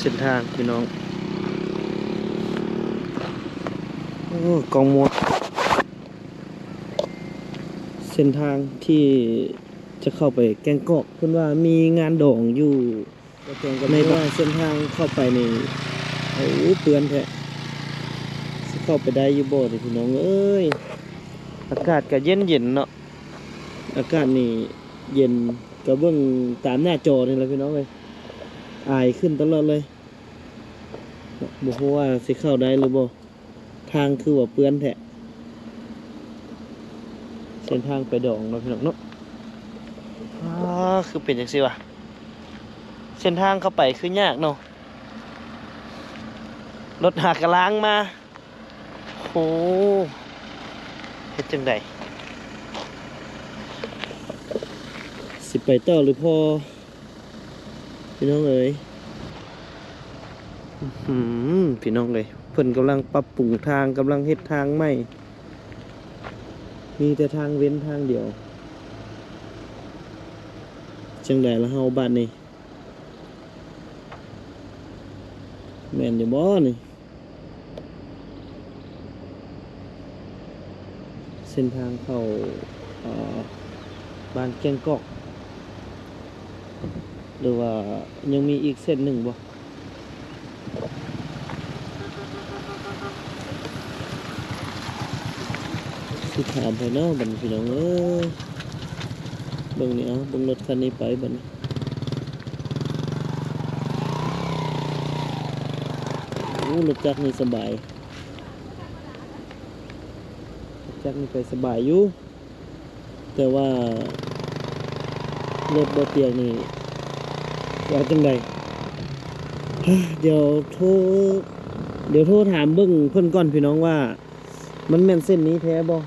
ເສັ້ນທາງພີ່ນ້ອງ ໂອ້ ກ້ອງມົວ ເສັ້ນທາງທີ່ຈະເຂົ້າໄປແກ້ງກອກ ເພິ່ນວ່າມີງານດອງຢູ່ ໃນບ້ານ. ເສັ້ນທາງເຂົ້າໄປນີ້ ໂອ້ ເປື້ອນແທ້ ຊິເຂົ້າໄປໄດ້ຢູ່ບໍ່ເດພີ່ນ້ອງເອີຍ. ອາກາດກະເຢັນໆເນາະ ອາກາດນີ້ເຢັນ ກະເບິ່ງຕາມໜ້າຈໍນີ້ແຫຼະພີ່ນ້ອງເອີຍ ອາຍຂຶ້ນຕະຫຼອດເລີຍ. ບໍ່ຮູ້ວ່າຊິເຂົ້າໄດ້ຫຼືບໍ່ ທາງຄືວ່າເປື້ອນແທ້. ເສັ້ນທາງໄປດອງເນາະພີ່ນ້ອງເນາະ ອາ ຄືເປັນຈັ່ງຊີ້ວະ ເສັ້ນທາງເຂົ້າໄປຄືຍາກເນາະ ລົດຫາກະລາງມາ. ໂອ້ ເຮັດຈັ່ງໃດ ຊິໄປຕໍ່ຫຼືພໍ ພີ່ນ້ອງເອີຍ. ອື ພີ່ນ້ອງເອີຍ ເພິ່ນກຳລັງປັບປຸງທາງ ກຳລັງເຮັດທາງໃໝ່ ມີແຕ່ທາງເວັ້ນທາງດຽວ. ຈັ່ງໃດລະເຮົາບາດນີ້ ແມ່ນຢູ່ບໍ່ນີ້? ເສັ້ນທາງເຂົ້າ ເອີ ບ້ານແກ້ງກອກ ຫຼືວ່າຍັງມີອີກເສັ້ນໜຶ່ງບໍ່? ຊິຖາມໃຜເນາະບັດນີ້ພີ່ນ້ອງເອີຍ. ເບິ່ງນີ້ ເອົາ ເບິ່ງລົດຄັນນີ້ໄປບັດນີ້. ໂອ້ ລົດຈັກນີ້ສະບາຍ ຈັກນີ້ໄປສະບາຍຢູ່ ແຕ່ວ່າລົດບໍ່ຕຽງນີ້ວ່າຈັ່ງໃດ? ດຽວໂທ ດຽວໂທຖາມເບິ່ງເພິ່ນກ່ອນພີ່ນ້ອງວ່າ ມັນແມ່ນເສັ້ນນີ້ແທ້ບໍ່?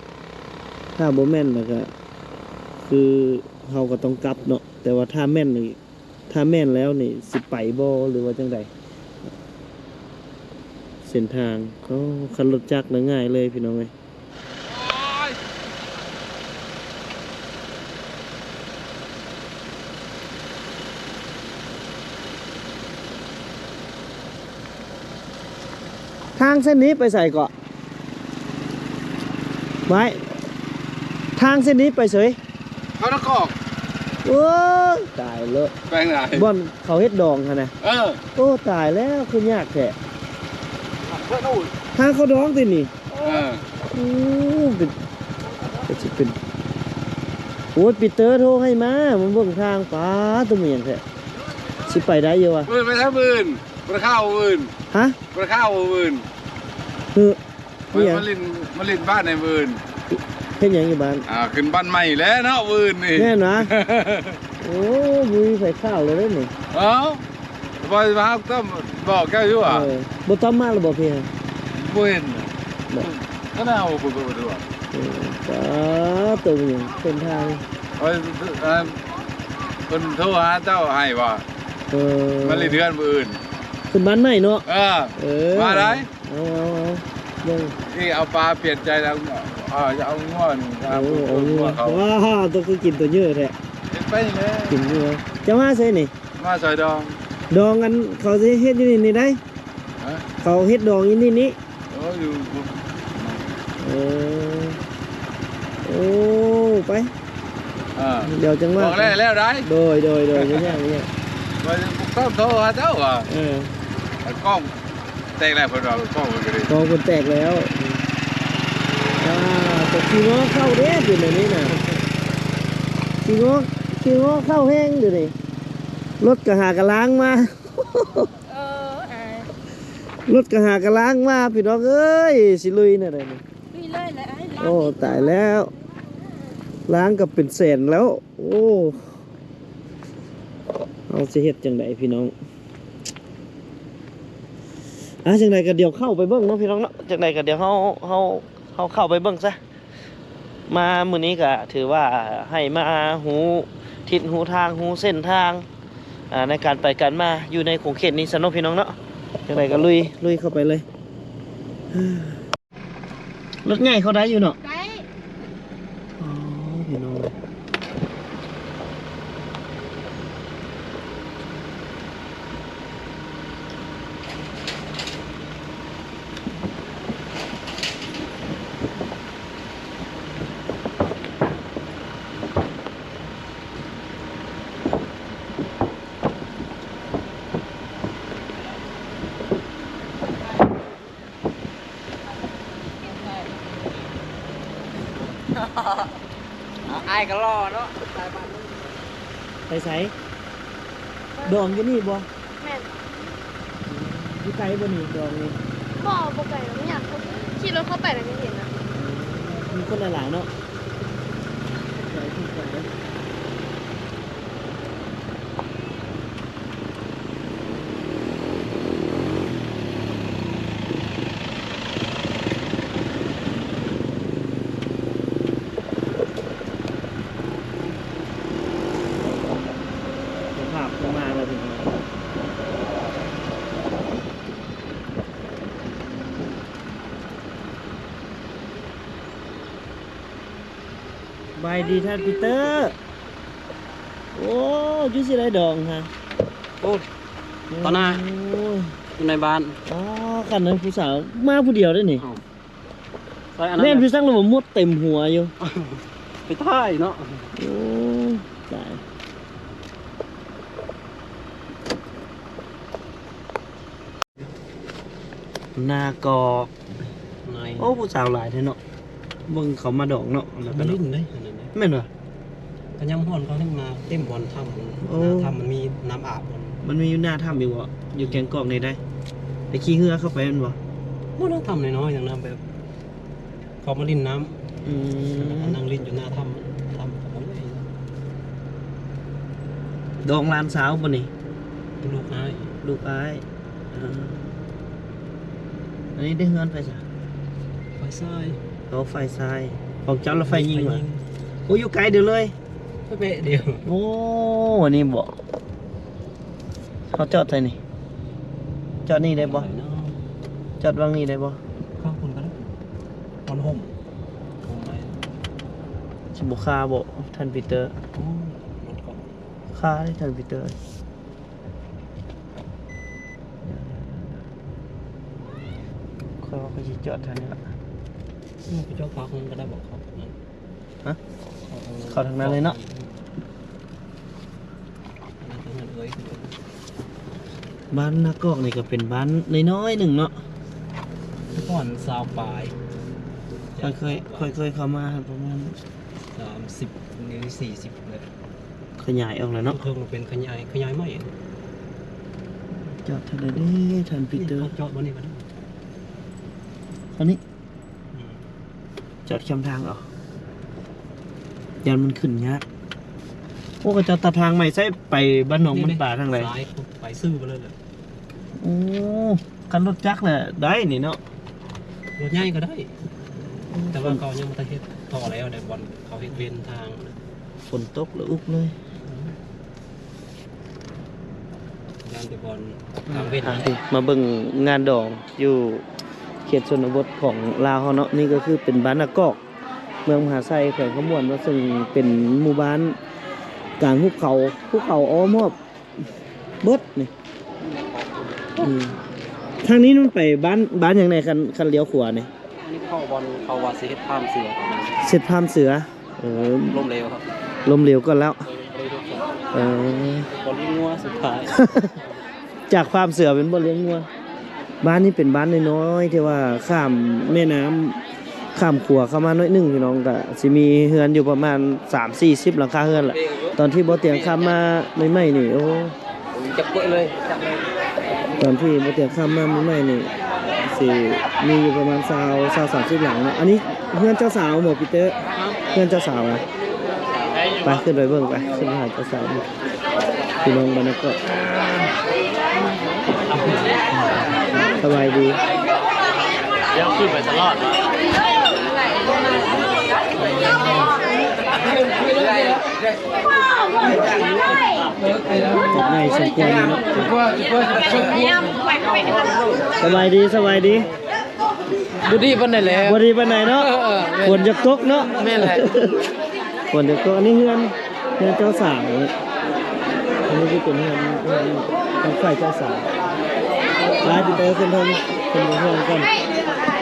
ຖ້າບໍ່ແມ່ນລະກະ ຄືເຮົາກະຕ້ອງກັບເນາະ ແຕ່ວ່າຖ້າແມ່ນນີ້ ຖ້າແມ່ນແລ້ວນີ້ຊິໄປບໍ່ ຫຼືວ່າຈັ່ງໃດ? ເສັ້ນທາງ ໂອ້ ຄັນລົດຈັກລະງ່າຍເລີຍພີ່ນ້ອງເອີຍ. ທາງເສັ້ນນີ້ໄປໃສເກາະ? ໄວ້ ທາງເສັ້ນນີ້ໄປໃສ? ເຂົ້ານະຄອນ. ໂອ້ຍ ຕາຍແລ້ວ ແປງຫຼາຍ ບ່ອນເຂົາເຮັດດອງຫັ້ນນະ. ເອີ ໂອ້ ຕາຍແລ້ວ ຄືຍາກແທ້. ທາງເຂົ້າດອງຕິນີ້? ເອີ ໂອ້ ເປັນ ເປັນ ຊິເປັນ ໂອ້ຍ ປີເຕີໂທໃຫ້ມາ ມາເບິ່ງທາງ. ປາດ ໂຕມີຫຍັງແທ້ ຊິໄປໄດ້ຢູ່ວະ? ມື້ອື່ນໄປທາງອື່ນ ບໍ່ໄດ້ເຂົ້າມື້ອື່ນ. ຮະ? ບໍ່ໄດ້ເຂົ້າມື້ອື່ນ. ເອີ ມາ ມີຫຍັງ? ມາຫຼິ້ນ ມາຫຼິ້ນບ້ານໃນມື້ອື່ນ. ເຮັດຫຍັງຢູ່ບ້ານ? ອ່າ ຂຶ້ນບ້ານໃໝ່ແລ້ວເນາະມື້ອື່ນນີ້. ແມ່ນຫວາ? ໂອ້ ບໍ່ມີໃຜເຂົ້າເລີຍເດ້ນີ້. ເອົ້າ ບໍ່ມາຫາຕ້ອມບອກເຈົ້າຢູ່ຫວາ? ເອີ ບໍ່ຕ້ອມມາແລ້ວບໍ່ເພ? ບໍ່ເຫັນ. ບໍ່ ກໍໜ້າບໍ່ເບິ່ງກໍບໍ່ຮູ້. ເອີ ຕາໂຕມີຫຍັງເສັ້ນທາງ. ໂອ້ຍ ເອີ ເພິ່ນໂທຫາເຈົ້າໃຫ້ວ່າ ເອີ ມາຫຼິ້ນເຮືອນມື້ອື່ນ ຂຶ້ນບ້ານໃໝ່ເນາະ. ເອີ ເອີ ມາໄດ້. ເອົາ ເອົາ ເອົາ ເບິ່ງ ນີ້ເອົາປາປ່ຽນໃຈແລ້ວ ເອົາ ຈະເອົາງົວນີ້ ໂອ້ ເອົາ ເອົາງົວ ງົວເຂົາ. ວ້າວ ໂຕຄືກິນໂຕເຍີະແທ້. ເຮັດໄປນີ້ແຫຼະ ກິນຢູ່. ເຈົ້າມາໃສນີ້? ມາຊ່ອຍດອງ. ດອງ ອັນ ເຂົາຊິເຮັດຢູ່ນີ້ນີ້ໄດ໋. ຮະ? ເຂົາເຮັດດອງຢູ່ນີ້ນີ້. ເອີ ຢູ່ ເອີ ໂອ້ ໄປ ອ່າ ດຽວຈັ່ງວ່າ ບອກແລ້ວ ແລ້ວໄດ໋. ໂດຍ ໂດຍ ໂດຍ ບໍ່ຍາກ ບໍ່ຍາກ. ວ່າຕ້ອງໂທຫາເຈົ້າວ່າ ເອີ ກ້ອງແຕກແລ້ວ ເພິ່ນວ່າກ້ອງເພິ່ນກໍໄດ້ ກ້ອງເພິ່ນແຕກແລ້ວ. ອ່າ ແຕ່ຂີ້ງໍເຂົ້າເດ້ ເປັນແບບນີ້ນະ ຂີ້ງໍ ຂີ້ງໍເຂົ້າແຮງດຽວນີ້ ລົດກໍຫາກະລ້າງມາ. ເອີ ອາຍ ລົດກໍຫາກະລ້າງມາ ພີ່ນ້ອງເອີຍ ຊິລຸຍແນວໃດນີ້? ລຸຍເລີຍແຫຼະ ໂອ້ ຕາຍແລ້ວ ລ້າງກໍເປັນແສນແລ້ວ. ໂອ້ ເຮົາຊິເຮັດຈັ່ງໃດພີ່ນ້ອງ? ອ່າ ຈັ່ງໃດກໍດຽວເຂົ້າໄປເບິ່ງເນາະ ພີ່ນ້ອງເນາະ. ຈັ່ງໃດກໍດຽວເຮົາ ເຮົາ ເຮົາເຂົ້າໄປເບິ່ງຊະ. ມາມື້ນີ້ກໍຖືວ່າໃຫ້ມາຮູ້ທິດຮູ້ທາງ ຮູ້ເສັ້ນທາງ ອ່າ ໃນການໄປການມາຢູ່ໃນຂົງເຂດນີ້ຊະເນາະ ພີ່ນ້ອງເນາະ. ຈັ່ງໃດກໍລຸຍ ລຸຍເຂົ້າໄປເລີຍ. ລົດໃຫຍ່ເຂົ້າໄດ້ຢູ່ເນາະ? ໄດ້. ອໍ ພີ່ນ້ອງ. ອ້າຍກໍຫຼໍ່ເນາະ ສາຍບ້ານ. ໄປໃສ? ດອງຢູ່ນີ້ບໍ່? ແມ່ນ. ຢູ່ໄກບໍ່ນີ້ ດອງນີ້? ບໍ່ ບໍ່ໄກດອກ ຍາກ ຂີ່ລົດເຂົ້າໄປແລ້ວກໍເຫັນນະ. ມີຄົນຫຼາຍໆເນາະ. ໄກ ໄກ. ເຈົ້າພາບເພິ່ນມາແລ້ວພີ່ນ້ອງ. ສະບາຍດີທ່ານປີເຕີ. ໂອ້ ຢູ່ຊິໄດ້ດອງຮະ? ໂອ້ ຕໍ່ໜ້າ ໂອ້ຍ ຢູ່ໃນບ້ານ. ອໍ ຄັນນັ້ນຜູ້ສາວມາຜູ້ດຽວເດ້ນີ້. ອ້າວ ໃສ່ອັນນັ້ນ ແມ່ນ ແມ່ນ ຄືສັງລະບໍ່ໝົດເຕັມຫົວຢູ່ ໄປຖ່າຍເນາະ. ໂອ້ ຕາຍ. ນາກອກ ໂອ້ ຜູ້ສາວຫຼາຍແທ້ເນາະ. ເບິ່ງເຂົາມາດອງເນາະ ແລ້ວກໍເນາະ ມາຫຼິ້ນເດ້ ອັນນັ້ນເດ້ ແມ່ນບໍ່? ກະຍາມຮ້ອນເຂົາເຮັດນາເຕັມບ່ອນຖ້ຳ. ໂອ້ ໜ້າຖ້ຳມັນມີນ້ຳອາບ. ມັນມີຢູ່ໜ້າຖ້ຳອີກບໍ່? ຢູ່ແກ້ງກອກນີ້ໄດ໋ ໄດ້ຂີ່ເຮືອເຂົ້າໄປແມ່ນບໍ່? ບໍ່ ໜ້າຖ້ຳນ້ອຍໆ ຈັ່ງນະ ແບບ ເຂົາມາຫຼິ້ນນ້ຳ. ອືມ ນັ່ງຫຼິ້ນຢູ່ໜ້າຖ້ຳ ຖ້ຳເຂົາບໍ່ໃຫຍ່. ດອງຫຼານສາວບໍ່ນີ້? ລູກອ້າຍ ລູກອ້າຍ. ເອີ ອັນນີ້ໄດ້ເຮືອນໄຟຊາຍ? ໄຟຊາຍ. ເອົາ ໄຟຊາຍ. ຂອງເຈົ້າລະໄຟຍິງຫວາ? ໄຟຍິງ. ໂອ້ ຢູ່ໃກ້ດຽວເລີຍ. ແປະດຽວ. ໂອ້ ອັນນີ້ບໍ? ເຮົາຈອດໃສນີ້? ຈອດນີ້ໄດ້ບໍ່? ຈອດວັງນີ້ໄດ້ບໍ່? ຂ້າງພຸ້ນກໍໄດ້ ມັນຮົ່ມ ຮົ່ມໄມ້. ຊິບໍ່ຄາບໍ່ທ່ານປີເຕີ? ໂອ້ ລົດກໍຄາເດ້ທ່ານປີເຕີ. ຂ້ອຍວ່າຂ້ອຍຊິຈອດທາງນີ້ລະ. ອືມ ໄປຈອດພາກນັ້ນກໍໄດ້ບໍ່? ເຂົ້າທາງນັ້ນ. ຮະ? ເຂົ້າທາງນັ້ນ ເຂົ້າທາງນັ້ນເລີຍເນາະ. ບ້ານນາກອກນີ້ກໍເປັນບ້ານນ້ອຍໆໜຶ່ງເນາະ. ແຕ່ກ່ອນຊາວປາຍ ຂ້ອຍເຄີຍ ຂ້ອຍເຄີຍເຂົ້າມາປະມານສາມສິບ ຫຼື ສີ່ສິບແລ້ວ. ຂະຫຍາຍອອກແລ້ວເນາະ. ເທິງເປັນຂະຫຍາຍ ຂະຫຍາຍໃໝ່. ຈອດເທົ່າໃດເດ້ທ່ານປີເຕີ? ນີ້ ເຂົາຈອດບໍ່ນີ້ກໍໄດ້. ອັນນີ້ ອືມ ຈອດແຄມທາງເອົາ ຢ້ານມັນຂຶ້ນຍາກ. ໂອ້ ເຂົາເຈົ້າຕັດທາງໃໝ່ໃສ່ ໄປບ້ານໜອງ ນີ້ ບ້ານປາທາງໃດ? ໄປຊື່ໄປເລີຍແຫຼະ. ໂອ້ ຄັນລົດຈັກນະໄດ້ນີ້ເນາະ. ລົດໃຫຍ່ກໍໄດ້ ໂອ້ ແຕ່ວ່າເຂົາຍັງບໍ່ທັນເຮັດຕໍ່ແລ້ວໃດ ບ່ອນເຂົາເຮັດເວນທາງ. ຝົນຕົກລະອຸກເລີຍ. ອືມ ຢ້ານແຕ່ບ່ອນກາງເວັນ. ມາເບິ່ງງານດອງຢູ່ເຂດຊົນນະບົດຂອງລາວເຮົາເນາະ. ນີ້ກໍຄືເປັນບ້ານນາກອກ ເມືອງມະຫາໄຊ ແຂວງຄຳມ່ວນເນາະ ເຊິ່ງເປັນໝູ່ບ້ານກາງຫຸບເຂົາ ພູເຂົາອ້ອມຮອບເບິດນີ້. ອືມ ທາງນີ້ມັນໄປບ້ານ ບ້ານຫຍັງແດ່ ຄັນ ຄັນລ້ຽວຂວານີ້? ອັນນີ້ເຂົ້າບ່ອນເຂົາວ່າຊິເຮັດຟາມເສືອ. ເຮັດຟາມເສືອ. ເອີ ລົ້ມເຫຼວຄັບ ລົ້ມເຫຼວກ່ອນແລ້ວ. ເອີ ບໍ່ລ້ຽງງົວສຸດທ້າຍ ຈາກຟາມເສືອເປັນບໍ່ລ້ຽງງົວ. ບ້ານນີ້ເປັນບ້ານນ້ອຍໆ ທີ່ວ່າຂ້າມແມ່ນ້ຳ ຂ້າມຂົວເຂົ້າມາໜ້ອຍໜຶ່ງ ພີ່ນ້ອງ ກະຊິມີເຮືອນຢູ່ປະມານສາມສີ່ສິບຫຼັງຄາເຮືອນແຫຼະ. ຕອນທີ່ບໍ່ຕຽງຂ້າມມາໃໝ່ໆນີ້ ໂອ້ ຈັບເປີະເລີຍ ຈັບເລີຍ. ຕອນທີ່ບໍ່ຕຽງຂ້າມມາໃໝ່ໆນີ້ ຊິມີຢູ່ປະມານຊາວ ຊາວສາມສິບຫຼັງເນາະ. ອັນນີ້ເຮືອນເຈົ້າສາວບໍ່ ປີເຕີ? ເຮືອນເຈົ້າສາວນະ. ໄປ ຂຶ້ນໄປເບິ່ງໄປ ຂຶ້ນໄປຫາເຈົ້າສາວ ພີ່ນ້ອງບ້ານນາກອກ. ສະບາຍດີ ດຽວຂຶ້ນໄປຕະຫຼອດ. ຈັດໃຫຍ່ສົມຄວນເນາະ. ສະບາຍດີ ສະບາຍດີ. ບໍ່ດີປານໃດແຫຼະ ບໍ່ດີປານໃດເນາະ. ເອີ ເອີ ແມ່ນ ຝົນຢາກຕົກເນາະ. ແມ່ນແຫຼະ ຝົນຢາກຕົກ. ອັນນີ້ເຮືອນ ເຮືອນເຈົ້າສາວ. ອັນນີ້ຄືເປັນເຮືອນ ເຮືອນຂອງຝ່າຍເຈົ້າສາວ. ຫຼາຍປີແລ້ວ ເພິ່ນ ເພິ່ນ ເພິ່ນເຮືອນກັນ.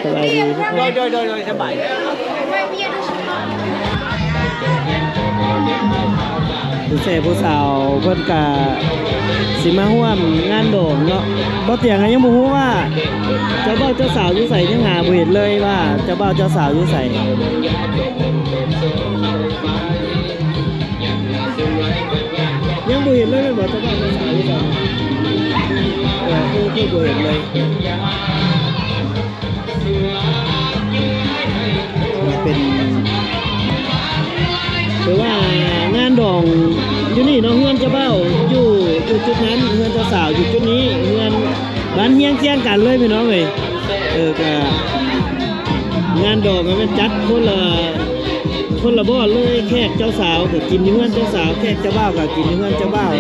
ສະບາຍດີທຸກຄົນ. ໂດຍ ໂດຍ ໂດຍ ໂດຍ ສະບາຍ. ຜູ້ແຊຜູ້ສາວເພິ່ນກະຊິມາຮ່ວມງານດອງເນາະ. ບໍ່ຕຽງກໍຍັງບໍ່ຮູ້ວ່າເຈົ້າບ່າວເຈົ້າສາວຢູ່ໃສ, ຍັງຫາບໍ່ເຫັນເລີຍວ່າເຈົ້າບ່າວເຈົ້າສາວຢູ່ໃສ. ຍັງບໍ່ເຫັນເລີຍແມ່ນບໍ່ ເຈົ້າບ່າວເຈົ້າສາວຢູ່ໃສ? ເອີ ຄື ຄືບໍ່ເຫັນເລີຍ. ເປັນ ຄືວ່າງານດອງຢູ່ນີ້ເນາະ, ເຮືອນເຈົ້າບ່າວຢູ່ ຢູ່ຈຸດນັ້ນ, ເຮືອນເຈົ້າສາວຢູ່ຈຸດນີ້, ເຮືອນ ບ້ານຮຽງຄຽງກັນເລີຍພີ່ນ້ອງເອີຍ. ເອີ ກະງານດອງກະແມ່ນຈັດຄົນລະ ຄົນລະບ່ອນເລີຍ, ແຂກເຈົ້າສາວກະກິນຢູ່ເຮືອນເຈົ້າສາວ, ແຂກເຈົ້າບ່າວກະກິນຢູ່ເຮືອນເຈົ້າບ່າວ.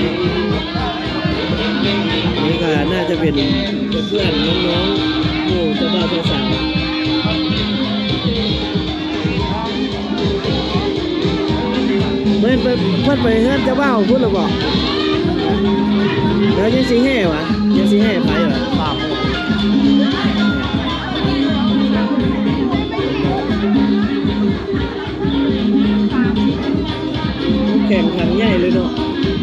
ນີ້ກະໜ້າຈະເປັນເພື່ອນໆນ້ອງໆ ໝູ່ເຈົ້າບ່າວເຈົ້າສາວ. ເພິ່ນໄປ ເພິ່ນໄປເຮືອນເຈົ້າບ່າວພຸ້ນລະບໍ? ແລ້ວຍັງຊິແຫ່ຫວາ? ຍັງຊິແຫ່ໃຜຫວາ? ແຂ່ງຂັນໃຫຍ່ເລີຍເນາະ.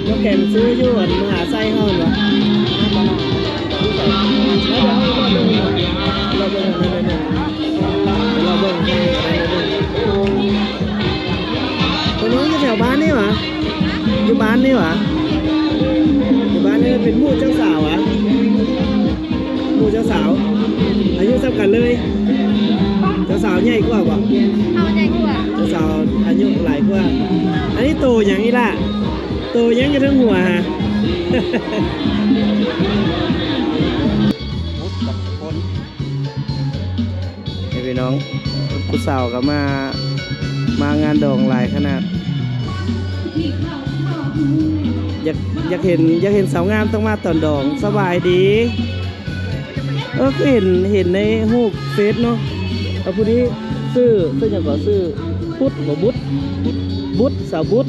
ມາແຂ່ງຊື້ຢູ່ອັນມະຫາໄຊເຮົາຫັ້ນຫວາ? ລອງເບິ່ງ ລອງເບິ່ງ ລອງເບິ່ງ. ໂຕນ້ອງຢູ່ແຖວບ້ານນີ້ຫວາ? ຢູ່ບ້ານນີ້ຫວາ? ຢູ່ບ້ານນີ້ເປັນໝູ່ເຈົ້າສາວຫວາ? ໝູ່ເຈົ້າສາວ ອາຍຸສ່ຳກັນເລີຍ. ເຈົ້າສາວໃຫຍ່ກວ່າບໍ່? ເຮົາໃຫຍ່ກວ່າ. ເຈົ້າສາວອາຍຸຫຼາຍກວ່າ. ອັນນີ້ໂຕຫຍັງອີ່ຫຼ້າ? ໂຕຫຍັງຢູ່ເທິງຫົວຫະ? ເອີ ພີ່ນ້ອງ ຜູ້ສາວກໍມາ ມາງານດອງຫຼາຍຂະໜາດ. ຢາກ ຢາກເຫັນ ຢາກເຫັນສາວງາມຕ້ອງມາຕອນດອງ. ສະບາຍດີ. ເອີ ຄືເຫັນ ເຫັນໃນຮູບເຟສເນາະ. ເອົາ ຜູ້ນີ້ຊື່ ຊື່ຫຍັງກໍ? ຊື່ບຸດບໍ່? ບຸດ ບຸດ ສາວບຸດ.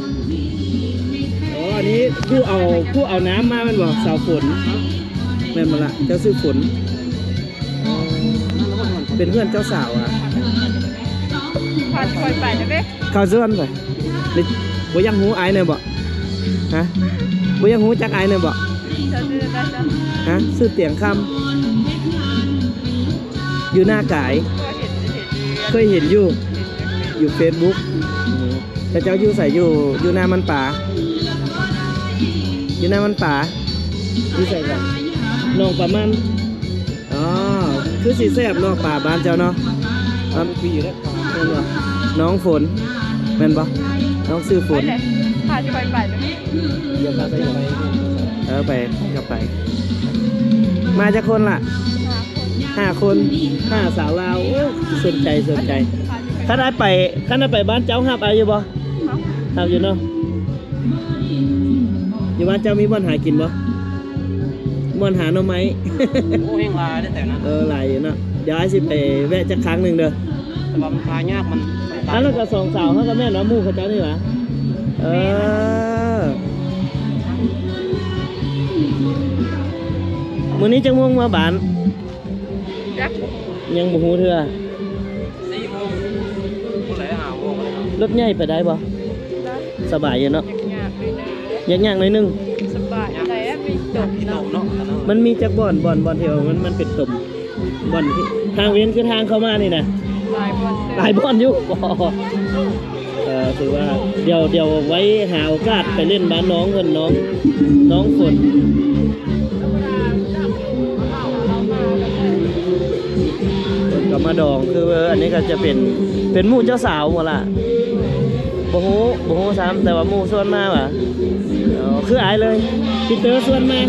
ອໍ ອັນນີ້ຜູ້ເອົາ ຜູ້ເອົານ້ຳມາແມ່ນບໍ່? ສາວຝົນ ແມ່ນບໍ່ລະ? ເຈົ້າຊື່ຝົນ ເປັນເພື່ອນເຈົ້າສາວຫວາ? ພາຂ້ອຍໄປເດ້. ເຂົາຊວນໄປ. ນີ້ ບໍ່ຢາກຮູ້ອ້າຍແດ່ບໍ່? ຮະ? ບໍ່ຢາກຮູ້ຈັກອ້າຍແດ່ບໍ່? ເຈົ້າຊື່ຈັ່ງໃດ? ຮະ? ຊື່ຕຽງຄຳ ຢູ່ນາກາຍ. ເຄີຍເຫັນຢູ່ ເຫັນຢູ່ ຢູ່ເຟສບຸກ. ອືມ ແຕ່ເຈົ້າຢູ່ໃສ? ຢູ່ ຢູ່ໜ້າມັນປາ ຢູ່ໜ້າມັນປາ. ຢູ່ໃສກະ? ໜອງປາມັນ. ອໍ ຄືຊິແຊບເນາະ ປາບ້ານເຈົ້າເນາະ. ນ້ອງຝົນ ແມ່ນບໍ່? ນ້ອງຊື່ຝົນ. ພາຂ້ອຍໄປເດີ. ເອີ ໄປ ໄປກໍໄປ. ມາຈັກຄົນລະ? ຫ້າຄົນ ຫ້າຄົນ ຫ້າສາວລາວ. ໂອ້ ສົນໃຈ ສົນໃຈ. ຄັນອ້າຍໄປ ຄັນອ້າຍໄປບ້ານເຈົ້າ ຮັບອ້າຍຢູ່ບໍ່? ຮັບຢູ່ເນາະ. ຢູ່ບ້ານເຈົ້າມີບ່ອນຫາກິນບໍ່? ບ່ອນຫາໜໍ່ໄມ້. ໂອ້ ແຮ່ງຫຼາຍເດ້ແຖວນັ້ນ. ເອີ ຫຼາຍຢູ່ເນາະ. ດຽວອ້າຍຊິໄປແວະຈັກຄັ້ງໜຶ່ງເດີ. ແຕ່ວ່າມັນຫາຍາກ ມັນ ອັນນັ້ນກໍສອງສາວເຮົາກໍແມ່ນວ່າໝູ່ເຂົາເຈົ້ານີ້ຫວາ? ເອີ ມື້ນີ້ຈັກໂມງເມືອບ້ານ? ຈັກ ຍັງບໍ່ຮູ້ເທື່ອ. ສີ່ໂມງ ພຸ້ນແຫຼະ ຫ້າໂມງ. ລົດໃຫຍ່ໄປໄດ້ບໍ່? ໄດ້. ສະບາຍຢູ່ເນາະ. ຍາກໆໜ້ອຍໜຶ່ງ. ຍາກໆໜ້ອຍໜຶ່ງ. ສະບາຍໄດ້ ມີຕົມເນາະ. ມັນມີຈັກບ່ອນ? ບ່ອນ ບ່ອນທີ່ວ່າມັນ ມັນເປັນຕົມ ບ່ອນທີ່ ທາງເວັນຄືທາງເຂົ້າມານີ້ນະ. ຫຼາຍບ່ອນ ຫຼາຍບ່ອນຢູ່. ເອີ ຖືວ່າ ດຽວ ດຽວໄວ້ຫາໂອກາດໄປຫຼິ້ນບ້ານນ້ອງເພິ່ນ ນ້ອງ ນ້ອງຝົນ. ເພິ່ນກໍມາດອງ ຄື ເອີ ອັນນີ້ກໍຈະເປັນ ເປັນໝູ່ເຈົ້າສາວບໍ່ລະ? ບໍ່ຮູ້ ບໍ່ຮູ້ຊ້ຳ ແຕ່ວ່າໝູ່ຊວນມາຫວາ? ອໍ ຄືອ້າຍເລີຍ ປີເຕີຊວນມາ.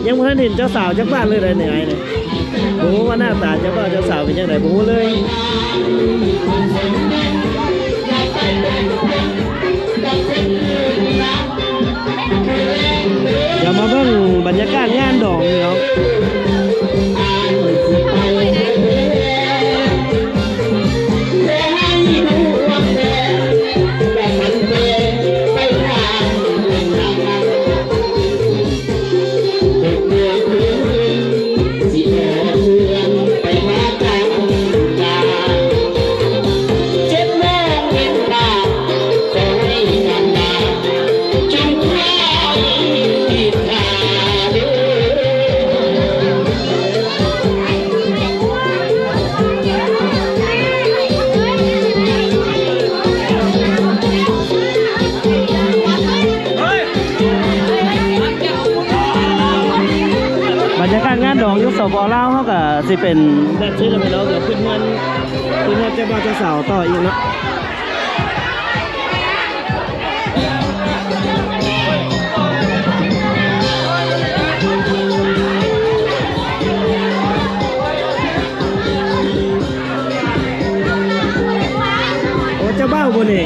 ຍັງບໍ່ທັນເຫັນເຈົ້າສາວຈັກບາດເລີຍໃດ໋ນີ້ອ້າຍນີ້. ບໍ່ຮູ້ວ່າໜ້າຕາເຈົ້າບ່າວເຈົ້າສາວເປັນຈັ່ງໃດ ບໍ່ຮູ້ເລີຍ. ດຽວມາເບິ່ງບັນຍາກາດງານດອງພີ່ນ້ອງ. ສປປ ລາວເຮົາກໍຊິເປັນແບບນີ້ແຫຼະພີ່ນ້ອງ ດຽວຂຶ້ນເຮືອນ ຂຶ້ນເຮືອນເຈົ້າບ່າວເຈົ້າສາວຕໍ່ອີກເນາະ. ໂອ້ ເຈົ້າບ່າວບໍ່ນີ້?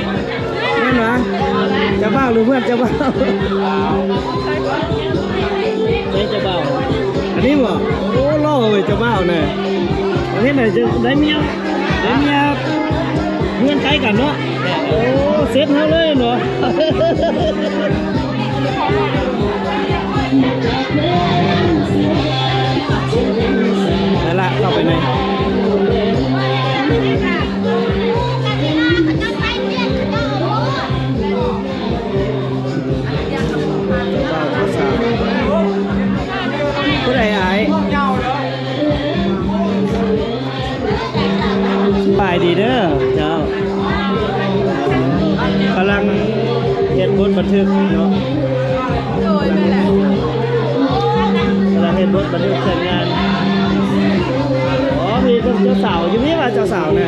ແມ່ນຫວາ? ເຈົ້າບ່າວຫຼືເພື່ອນເຈົ້າບ່າວ? ໃຊ່ເຈົ້າບ່າວ ອັນນີ້ບໍ່? ໂອ້ ຫຼໍ່ເວີຍ ເຈົ້າບ່າວນະ. ເຮັດໃດຈະໄດ້ເມຍ ໄດ້ເມຍເຮືອນໃກ້ກັນເນາະ. ໂອ້ ເຊັດເຮົາເລີຍເນາະ. ໄດ້ລະ ເຂົ້າໄປໃນ ຜູ້ໃດອ້າຍ? ສະບາຍດີເດີເຈົ້າ. ກຳລັງເຮັດບົດບັນທຶກເນາະ. ໂດຍ ແມ່ນແຫຼະ. ກຳລັງເຮັດບົດບັນທຶກແຕ່ງງານ. ອໍ ມີເຈົ້າສາວຢູ່ນີ້ວ່າ ເຈົ້າສາວນະ.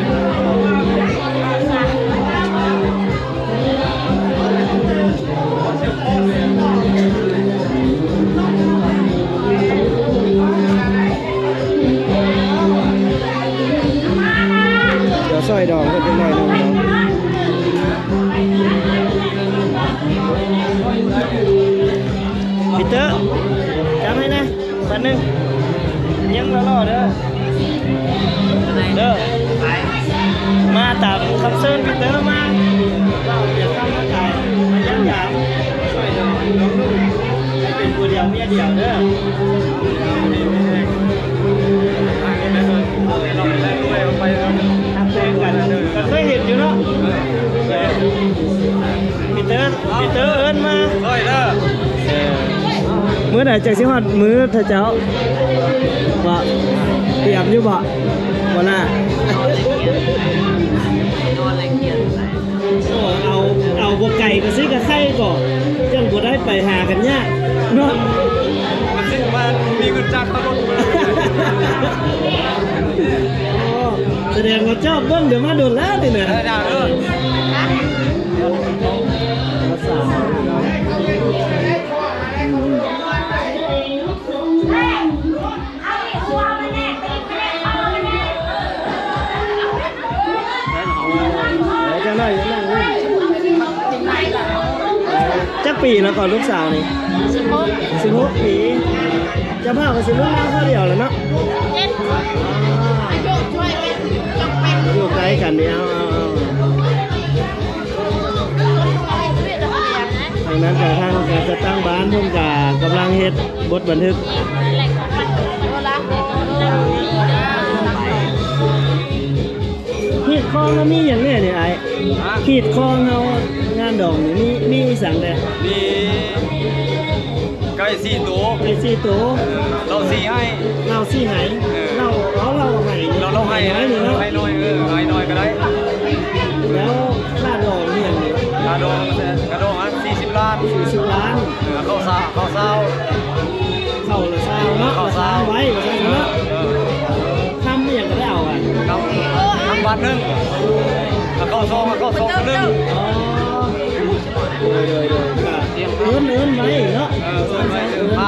ດຽວຊ່ອຍດອງເພິ່ນຈັກໜ້ອຍໜຶ່ງເນາະ. ປີເຕີ ຈັບໃຫ້ແດ່. ບາດໜຶ່ງ ຍິງຫຼໍ່ໆເດີ ເດີ ມາຕາມຄຳເຊີນ ປີເຕີ ມາ ເວົ້າ ຢາກເຂົ້າມາຂາຍ ມາຢ້ຽມຢາມ ຊ່ວຍເຫຼືອນ້ອງນຸ່ງ ເປັນຜົວດຽວເມຍດຽວເດີ. ຮັກແພງກັນ ກໍເຄີຍເຫັນຢູ່ເນາະ ເອີ. ປີເຕີ ປີເຕີເອີ້ນມາ ຊ່ອຍເດີ. ເອີ ມື້ໃດຈັ່ງຊິຮອດມື້ເທື່ອເຈົ້າ ວ່າຕຽມຢູ່ບໍ່? ບໍ່ລະ ໂອ້ ເອົາ ເອົາບໍ່ໄກກໍຊິກະໄຄກໍ ຈັ່ງບໍ່ໄດ້ໄປຫາກັນຍາກເນາະ. ມັນຊິວ່າມີເງິນຈ້າງເຂົ້າລົດ ໂອ້ ສະແດງວ່າຈອບເບິ່ງດຽວມາດົນແລ້ວນີ້ນະ. ເອີ ດາວເດີ. ຈັກປີແລ້ວກໍລູກສາວນີ້? ສິບຫົກ ສິບຫົກປີ. ເຈົ້າບ່າວກໍຊິລຸ້ນລາວເທົ່າດຽວແລ້ວເນາະ. ເຈັດ ອາຍຸຊ່ວຍກັນ ຢູ່ໃກ້ກັນນີ້. ເອົາ ເອົາ ເອົາ ທາງນັ້ນກໍທາງການຈັດຕັ້ງບ້ານເພິ່ນກໍກຳລັງເຮັດບົດບັນທຶກ. ຮີດຄອງເຮົາມີຫຍັງແດ່ນີ້ອ້າຍ? ຮະ? ຮີດຄອງເຮົາງານດອງນີ້ມີ ມີອີ່ຫຍັງແດ່? ມີ ໄກ່ສີ່ໂຕ ໄກ່ສີ່ໂຕ ເອີ ເຫຼົ້າສີ່ໄຮ່ ເຫຼົ້າສີ່ໄຮ່ ເອີ ເຫຼົ້າ ເອົາເຫຼົ້າໄຮ່ ເຫຼົ້າ ເຫຼົ້າໄຮ່ ໄຮ່ນ້ອຍນີ້ເນາະ ໄຮ່ນ້ອຍ ເອີ ໄຮ່ນ້ອຍກໍໄດ້. ແລ້ວຄ່າດອງນີ້ຫຍັງນີ້? ຄ່າດອງ ຄ່າດອງອັນສີ່ສິບລ້ານ ສີ່ສິບລ້ານ ເອີ ເຂົ້າຊາວ ເຂົ້າຊາວ ເຂົ້າລະຊາວເນາະ ເຂົ້າຊາວ ລະຊາວໄວ້ ວ່າຊັ້ນເນາະ ເອີ ເອີ ຄຳອີ່ຫຍັງກໍໄດ້ເອົາ ອ່ະ ຄຳ ຄຳບາດໜຶ່ງ ເຂົ້າຊອງ ເຂົ້າຊອງໜຶ່ງ ອໍ. ໂດຍ ໂດຍ ໂດຍ ກໍເອີ້ນ ເອີ້ນໄວ້ເນາະ ເອີ ເອີ້ນໄວ້ ເອີ້ນໄວ້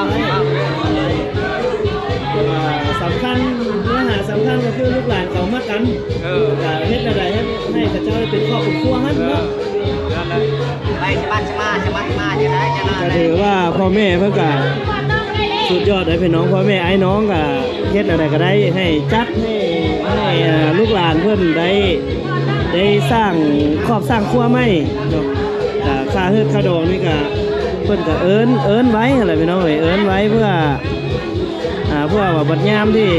ເອີ ສຳຄັນ ເນື້ອຫາສຳຄັນກໍຄືລູກຫຼານເຂົາມັກກັນ ເອີ ກໍເຮັດແນວໃດໃຫ້ ໃຫ້ເຂົາເຈົ້າໄດ້ເປັນຄອບເປັນຄົວຫັ້ນເນາະ ເອີ ນັ້ນແຫຼະ ໄປສະບັດສະມາ ສະບັດສະມາ ຈັ່ງໃດຈັ່ງນັ້ນ ກໍຖືວ່າພໍ່ແມ່ເພິ່ນກໍສຸດຍອດເດ້ພີ່ນ້ອງ ພໍ່ແມ່ອ້າຍນ້ອງກໍເຮັດແນວໃດກໍໄດ້ໃຫ້ຈັດ ໃຫ້ ໃຫ້ ອ່າ ລູກຫຼານເພິ່ນໄດ້ ໄດ້ສ້າງຄອບສ້າງຄົວໃໝ່ເນາະ. ກະຄ່າເຮືອນຄ່າດອງນີ້ກະ ເພິ່ນກະເອີ້ນ ເອີ້ນໄວ້ຫັ້ນແຫຼະພີ່ນ້ອງເອີຍ ເອີ້ນໄວ້ເພື່ອ ອ່າ ເພື່ອວ່າບັດຍາມທີ່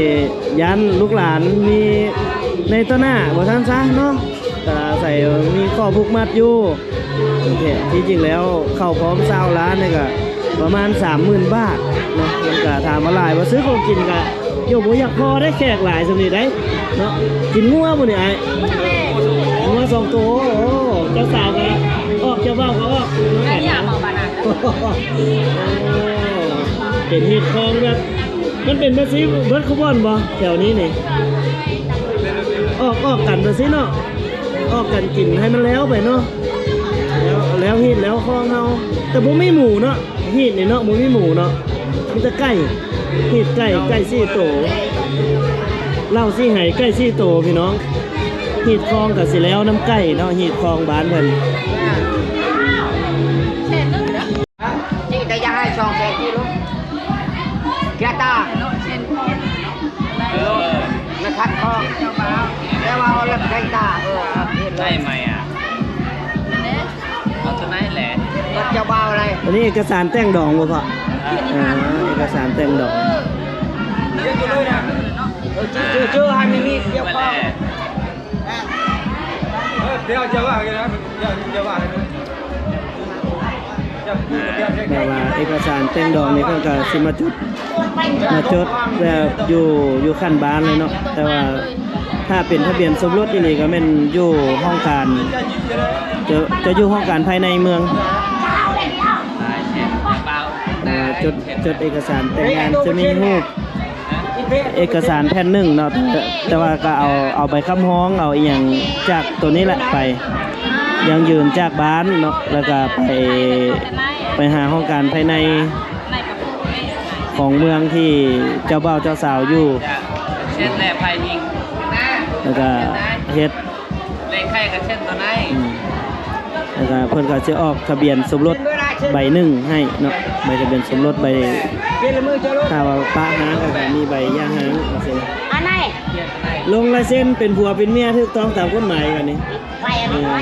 ຢ້ານລູກຫຼານມີໃນຕໍ່ໜ້າ ວ່າຊັ້ນຊະເນາະ ກະອາໄສມີຂໍ້ຜູກມັດຢູ່. ທີ່ຈິງແລ້ວເຂົ້າພ້ອມຊາວລ້ານນີ້ກະ ປະມານສາມໝື່ນບາດເນາະ. ມັນກະຖາມວ່າຫຼາຍບໍ່? ຊື້ຂອງກິນກະ ໂຍ ບໍ່ຢາກພໍໄດ໋ ແຂກຫຼາຍສ່ຳນີ້ໄດ໋ເນາະ. ກິນງົວບໍ່ນີ້ອ້າຍ? ງົວສອງໂຕ. ໂອ້ ເຈົ້າສາວກະອອກ ເຈົ້າບ່າວກະອອກ ໂອ້ ເປັນຮີດຄອງແບບ ມັນເປັນແບບຊີ້ເບິດຄູ່ບ່ອນບໍ່ ແຖວນີ້ນີ້? ອອກ ອອກກັນແບບຊີ້ເນາະ ອອກກັນກິນໃຫ້ມັນແລ້ວໄປເນາະ ແລ້ວ ແລ້ວຮີດແລ້ວຄອງເຮົາ ແຕ່ບໍ່ມີໝູເນາະ ຮີດນີ້ເນາະ ບໍ່ມີໝູເນາະ ມີແຕ່ໄກ່ ຮີດໄກ່ ໄກ່ສີ່ໂຕ ເຫຼົ້າສີ່ໄຫໄກ່ສີ່ໂຕພີ່ນ້ອງ ຮີດຄອງກໍຊິແລ້ວນຳໄກ່ເນາະ ຮີດຄອງບ້ານເພິ່ນ. ຈີກະຢາໃຫ້ສອງແສນກີໂລ ກຽຕາ ເອີ ນະຄັດຄອງ ແຕ່ວ່າເອົາລັດໄກຕາ ເອີ ໄດ້ໄໝອ່ະ? ເອົາຕົວນັ້ນແຫຼະ ເຈົ້າບ່າວໄດ້. ອັນນີ້ເອກະສານແຕ່ງດອງບໍ່ພໍ່? ອ່າ ເອກະສານແຕ່ງດອງ ເຈີ ເຈີ ເຈີ ໃຫ້ມີ ມີດຽວກໍ ແບບວ່າເອກະສານແຕ່ງດອງນີ້ເພິ່ນກໍຊິມາຈົດ ມາຈົດແບບຢູ່ ຢູ່ຂັ້ນບ້ານເລີຍເນາະ ແຕ່ວ່າຖ້າເປັນທະບຽນສົມລົດອີ່ຫຼີກໍແມ່ນຢູ່ຫ້ອງການ ຈະ ຈະຢູ່ຫ້ອງການພາຍໃນເມືອງ ອ່າ ຈົດ ຈົດເອກະສານແຕ່ງງານ ຈະມີຮູບ ເອກະສານແຜ່ນໜຶ່ງເນາະ ແຕ່ ແຕ່ວ່າກໍເອົາ ເອົາໃບຄຳຮ້ອງ ເອົາອີ່ຫຍັງຈາກໂຕນີ້ແຫຼະໄປ ຢັ້ງຢືນຈາກບ້ານເນາະ ແລ້ວກໍໄປ ໄປຫາຫ້ອງການພາຍໃນຂອງເມືອງທີ່ເຈົ້າບ່າວເຈົ້າສາວຢູ່ ເຊັ່ນແລະ ຝ່າຍຍິງ ແລ້ວກໍເຮັດ ເລກໄຂ່ກໍເຊັ່ນຕົວໃນ ອືມ ແລ້ວກໍເພິ່ນກໍຊິອອກທະບຽນສົມລົດໃບໜຶ່ງໃຫ້ເນາະ ໃບທະບຽນສົມລົດ ໃບ ຖ້າວ່າປະຮ້າງກໍມີໃບຢ່າຮ້າງ ຈັ່ງຊີ້ນະ ອັນໃດ ລົງລາຍເຊັນເປັນຜົວເປັນເມຍຖືກຕ້ອງຕາມກົດໝາຍບັດນີ້ ໄປອັນນີ້ ເອີ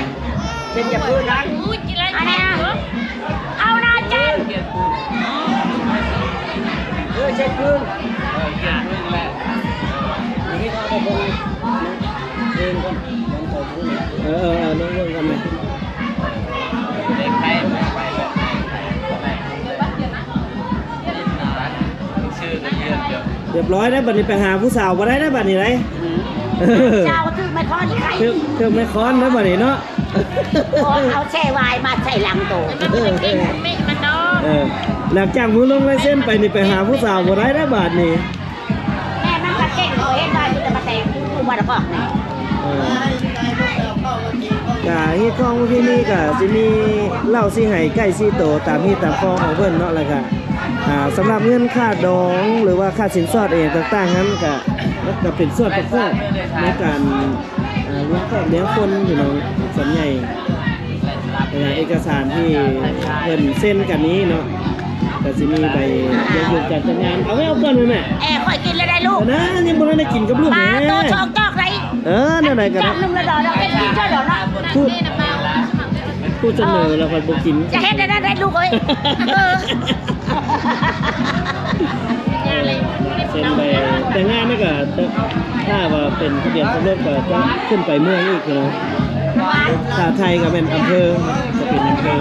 ເຊັນຢ່າພື້ນນະ ອັນນີ້ນະ ເອົານະຈັນ ເອີ ເຊັນພື້ນ ເອີ ເອີ ເອີ ນ້ອງເບິ່ງກ່ອນແມ່ ຮຽບຮ້ອຍແລ້ວ ບັດນີ້ໄປຫາຜູ້ສາວບໍ່ໄດ້ແລ້ວບັດນີ້ໄດ໋ ສາວຖືກໄມ້ຄ້ອນໄຂ່ ຖືກ ຖືກໄມ້ຄ້ອນແລ້ວບັດນີ້ເນາະ ເອົາແຊ່ວາຍມາໃສ່ຫຼັງໂຕ ເອີ ຫຼັງຈາກມື້ລົງລາຍເຊັນໄປນີ້ ໄປຫາຜູ້ສາວບໍ່ໄດ້ແລ້ວບາດນີ້. ແມ່ມັນກະເກັ່ງ ເຂົາເຮັດວ່າຢູ່ແຕ່ມາແຕ່ງຢູ່ບ້ານນະກອກນີ້ ເອີ ກະຮີດຄອງປະເພນີກະຊິມີເຫຼົ້າສີ່ໄຫໄກ່ສີ່ໂຕ ຕາມຮີດຕາມຄອງຂອງເພິ່ນເນາະ ແລ້ວກະ ອ່າ ສຳລັບເງິນຄ່າດອງ ຫຼືວ່າຄ່າສິນສອດອີ່ຫຍັງຕ່າງໆຫັ້ນ ກະ ກະເປັນສ່ວນປະກອບໃນການ ອ່າ ລ້ຽງຄອບລ້ຽງຄົນພີ່ນ້ອງສ່ວນໃຫຍ່ ເອກະສານທີ່ເພິ່ນເຊັນກັນນີ້ເນາະ ກະຊິມີໃບຢັ້ງຢືນການຈັດງານ ເອົາໄວ້ເອົາກ່ອນໄວ້ແມ່ ແອ ຂ້ອຍກິນແລ້ວໄດ໋ລູກ ເອີ ນະ ຍັງບໍ່ທັນໄດ້ກິນກັບລູກ ປາ ແມ່ ໂຕສອງຈອກໄດ໋ ເອີ ແນວໃດກໍໄດ້ ຈັບໜຶ່ງລະດອກ ເຮັດກິນເທື່ອດອກເນາະ ຜູ້ ຜູ້ສະເໜີລະຂ້ອຍບໍ່ກິນ ຈະເຮັດແນວນັ້ນໄດ໋ລູກເອີຍ ເອີ. ເຊັນໃບແຕ່ງງານນີ້ກໍ ຖ້າວ່າເປັນທະບຽນສົມລົດກໍຈະຂຶ້ນໄປເມືອງອີກເນາະ ຖ້າໄທກໍແມ່ນອຳເພີ ຈະເປັນອຳເພີ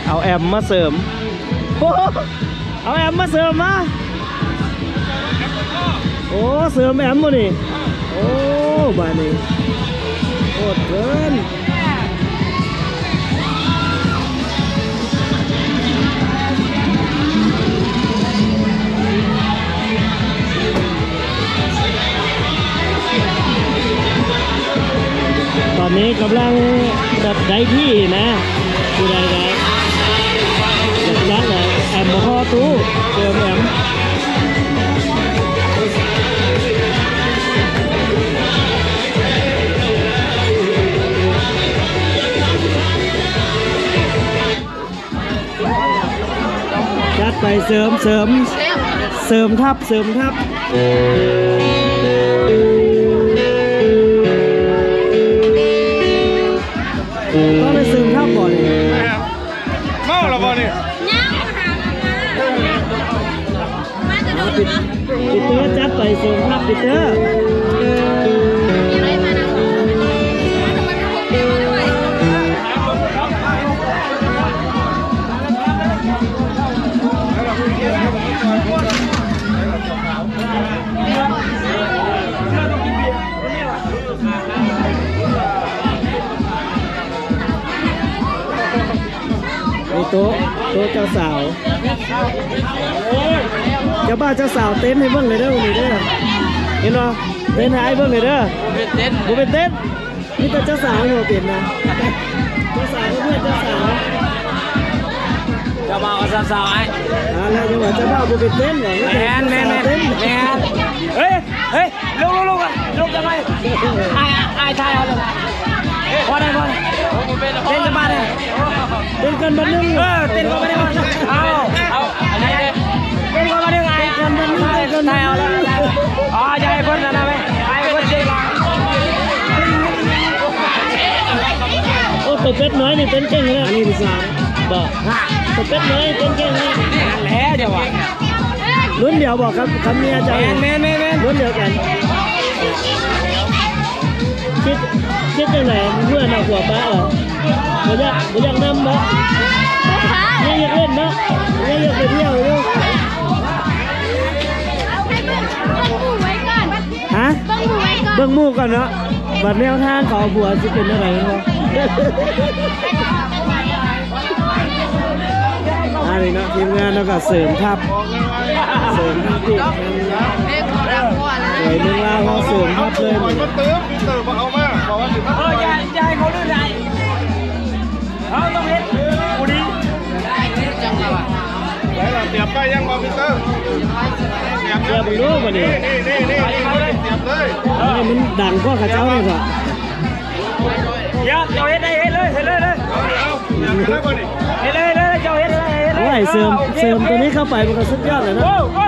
ເອົາແອມມາເສີມ ໂອ້ ເອົາແອມມາເສີມມາ ໂອ້ ເສີມແອມບໍ່ນີ້ ໂອ້ ບາດນີ້ໂຫດເກີນ. ຕອນນີ້ກຳລັງແບບໄດ້ທີ່ນະ ຜູ້ໃດກໍຢາກຈັດແຫຼະ ແອມບໍ່ພໍຕູ້ ເຕີມແອມ. ຈັດໄປ ເສີມ ເສີມ ເສີມທັບ ເສີມທັບ ຕ້ອງໄດ້ເສີມທັບບໍ່ນີ້? ເມົາແລ້ວບໍ່ນີ້? ຍັງ. ປີເຕີ ຈັດໄປເສີມທັບປີເຕີ. ໂອ້ ໂຕະ ໂຕະເຈົ້າສາວ ເຈົ້າບ່າວເຈົ້າສາວເຕັ້ນໃຫ້ເບິ່ງເລີຍເດີ ມື້ນີ້ເດີ ເຫັນບໍ່? ເຕັ້ນໃຫ້ອ້າຍເບິ່ງເລີຍເດີ. ບໍ່ເປັນເຕັ້ນ ບໍ່ເປັນເຕັ້ນ ມີແຕ່ເຈົ້າສາວເທົ່ານັ້ນນະ ເຈົ້າສາວເພື່ອນເຈົ້າສາວ ເຈົ້າບ່າວກັບສາວອ້າຍ ອ່າ ແລ້ວຍັງວ່າເຈົ້າບ່າວບໍ່ເປັນເຕັ້ນເນາະ. ແມ່ນ ແມ່ນ ແມ່ນ ເຮີ້ຍ ເຮີ້ຍ ລຸກ ລຸກ ລຸກ ລຸກຈັກໜ້ອຍ ອ້າຍ ອ້າຍຖ່າຍເອົາເລີຍ ພໍໄດ້ ພໍໄດ້ ເຕັ້ນຈັກບາດເລີຍ ເຕັ້ນກັນບາດໜຶ່ງ ເອີ ເຕັ້ນກ່ອນບາດໜຶ່ງ ເອົາ ເອົາ ອັນນີ້ເດ້ ເຕັ້ນກ່ອນບາດໜຶ່ງ ອ້າຍ ເຕັ້ນກັນບາດໜຶ່ງ ຖ່າຍ ເຕັ້ນກັນບາດໜຶ່ງ ຖ່າຍເອົາເລີຍ ອໍ ຢ່າໃຫ້ເພິ່ນອັນນັ້ນແມ່ ອ້າຍເພິ່ນເຊັກລະ ໂອ້ ຕົວເປັດນ້ອຍນີ້ເຕັ້ນເກັ່ງເລີຍ ອັນນີ້ຜູ້ສາວ ບໍ່ ຕົວເປັດນ້ອຍເຕັ້ນເກັ່ງເລີຍ ແຫຼະ ເຈົ້າວ່າ ລຸ້ນດຽວບໍ່ກັບ ກັບເມຍເຈົ້າ? ແມ່ນ ແມ່ນ ແມ່ນ ລຸ້ນດຽວກັນ ຄິດ ຄິດຈັ່ງໃດ ເພື່ອນເອົາຜົວປະເອີ ບໍ່ຢາກ ບໍ່ຢາກນຳບໍ່? ຍັງຢາກຫຼິ້ນເນາະ ຍັງຢາກໄປທ່ຽວຢູ່ ໃຫ້ເບິ່ງ ເບິ່ງໝູ່ໄວ້ກ່ອນ ຮະ? ເບິ່ງໝູ່ໄວ້ກ່ອນ ເບິ່ງໝູ່ກ່ອນເນາະ ບັດແນວທາງເຂົາເອົາຜົວຊິເປັນແນວໃດແມ່ນບໍ່? ອັນນີ້ເນາະ ທີມງານເຮົາກໍເສີມທັບ ເສີມທັບອີກ ເອີ ເມືອງລາວເຮົາເສີມທັບເລີຍ ເຕີມ ເຕີມບໍ່ເອົາມາ ບອກວ່າຊິມາ ເອີ ຢ່າ ຢ່າໃຫ້ເຂົາດື້ໄດ້ ເຮົາຕ້ອງເຮັດຜູ້ດີ ໄດ້ລະ ຕຽມໄປຍັງບໍ່ ມິດເຕີ? ຕຽມ ຕຽມເບິ່ງດູບັດນີ້ ນີ້ ນີ້ ນີ້ ຕຽມເລີຍ ໃຫ້ມັນດັງກວ່າເຂົາເຈົ້ານີ້ເຖາະ ເຈົ້າເຮັດໄດ້ ເຮັດເລີຍ ເຮັດເລີຍ ເລີຍ ເອົາ ເອົາ ຕຽມໄປເລີຍບັດນີ້ ເຮັດເລີຍ ເຮັດເລີຍ ເຈົ້າເຮັດເລີຍ ເຮັດເລີຍ ໂອ້ຍ ເສີມ ເອີ ໂອເຄ ເສີມໂອເຄ ຕົວນີ້ເຂົ້າໄປ ມັນກໍສຸດຍອດແລ້ວເນາະ ໂອ້ ໂອ້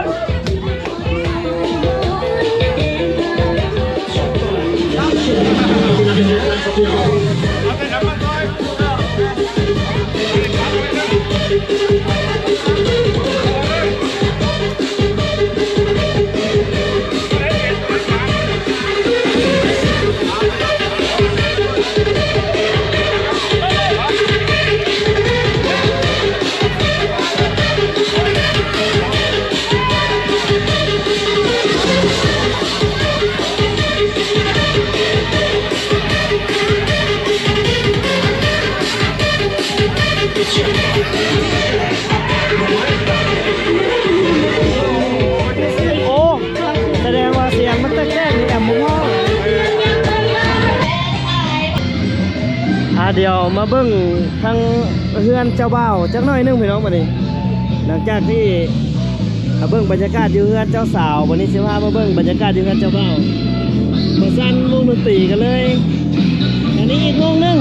ໂອ້ ສະແດງວ່າສຽງມັນແຕກໆ ນີ້ແອມບໍ່ພໍ ອ່າ ດຽວມາເບິ່ງທາງເຮືອນເຈົ້າບ່າວຈັກໜ້ອຍໜຶ່ງ ພີ່ນ້ອງ ບັດນີ້ ຫຼັງຈາກທີ່ ອ່າ ເບິ່ງບັນຍາກາດຢູ່ເຮືອນເຈົ້າສາວ ບັດນີ້ຊິພາມາເບິ່ງບັນຍາກາດຢູ່ເຮືອນເຈົ້າບ່າວ ມາສັ່ນວົງດົນຕີກັນເລີຍ ອັນນີ້ອີກວົງໜຶ່ງ